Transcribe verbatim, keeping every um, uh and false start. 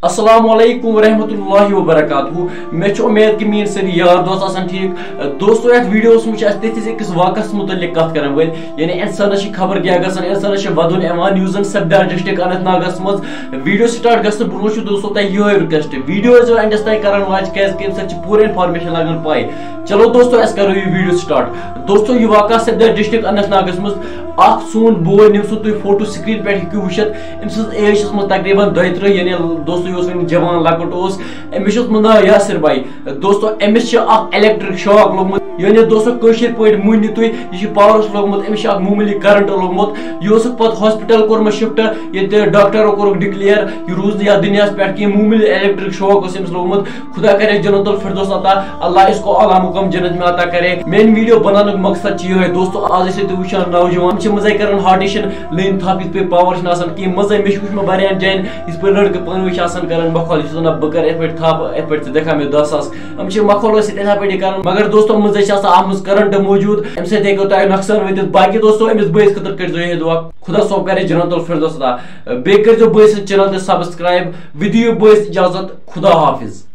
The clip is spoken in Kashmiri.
السلام علیکم ورحمۃ اللہ وبرکاتہ۔ مےٚ چھِ اُمید کہِ میٲنۍ سٲری یار دوست آسن ٹھیٖک۔ دوستو، یتھ ویڈیوس منٛز چھِ أسۍ تِتھِس أکِس واقعس مُتعلق کتھ کرن وٲلۍ، یعنی انسانس چھِ خبر کیٛاہ گژھان، انسانس چھِ ودُن یِوان، یُس زن سبدار ڈسٹرکٹ اننت ناگس منٛز۔ ویڈیو سٹارٹ گژھنہٕ برونٛہہ چھُ دوستو تۄہہِ یِہوٚے رِکویسٹ، ویڈیو ٲسۍزیو اینڈس تام کران واچ، کیٛازِ کہِ اَمہِ سۭتۍ چھِ پوٗرٕ انفارمیشن لگان پاے۔ چلو دوستو، أسۍ کرو یہِ ویڈیو سٹارٹ۔ دوستو، یہِ واقعہ سپدیو ڈسٹرکٹ اننت ناگس منٛز۔ اکھ سون بوے، ییٚمہِ سُنٛد تُہۍ فوٹو سکرین پٮ۪ٹھ ہیٚکِو وٕچھِتھ، أمۍ سٕنٛز ایج چھِ ٲسمٕژ تقریباً دۄیہِ ترٕٛہ، یعنی دوستو، یہِ اوس وُنہِ جوان لۄکُٹ اوس۔ أمِس چھُ اوسمُت ناو یاسر بھائی۔ دوستو، أمِس چھِ اکھ الیکٹرک شاک لوٚگمُت، یعنی دوستو، کٲشِر پٲٹھۍ مٲنِو تُہۍ، یہِ چھُ پاورس لوٚگمُت، أمِس چھُ اکھ معموٗلی کرنٹ لوٚگمُت۔ یہِ اوسُکھ پتہٕ ہاسپٹل کوٚرمُت شفٹ، ییٚتہِ ڈاکٹرو کوٚرُکھ ڈکلیئر، یہِ روٗز نہٕ یتھ دُنیاہس پٮ۪ٹھ کینٛہہ، معموٗلی الیکٹرک شاک اوس أمِس لوٚگمُت۔ خدا کرے جنت الفردوس عطا، اللہ اس کو اعلیٰ مقام جنت میں عطا کرے۔ میٲنۍ ویڈیو بناونُک مقصد چھُ یِہوٚے دوستو، آز ٲسِو تُہۍ وٕچھان نوجوان، یِم چھِ منٛزے کران ہارٹیشن لٲنۍ تھپھ، یِتھ پٲٹھۍ پاور چھُنہٕ آسان کینٛہہ۔ منٛزے مےٚ چھُ وٕچھمُت واریاہن جاین، یِتھ پٲٹھۍ لڑکہٕ پانہٕ ؤنۍ چھِ آسان کران ماحول، یہِ چھُ وَنان، "بہٕ کرٕ یِتھ پٲٹھۍ تھپھ، یِتھ پٲٹھۍ ژٕ دِکھا مےٚ دَہ ساس۔" یِم چھِ ماحولس سۭتۍ یِتھے پٲٹھۍ کران، مگر دوستو، منٛزے چھِ آسان اَتھ منٛز کرنٹ موٗجوٗد، اَمہِ سۭتۍ ہیٚکیو تۄہہِ نۄقصان وٲتِتھ۔ باقٕے دوستو، أمِس بٲیِس خٲطرٕ کٔرۍزیو یِہوٚے دُعا، خدا صٲب کرے جنت الفردوس عطا۔ بیٚیہِ کٔرۍزیو بٲیِس سٕنٛز چینل تہِ سبسکرایب۔ وِدِ دِیِو بٲیِس اجازت، خدا حافظ۔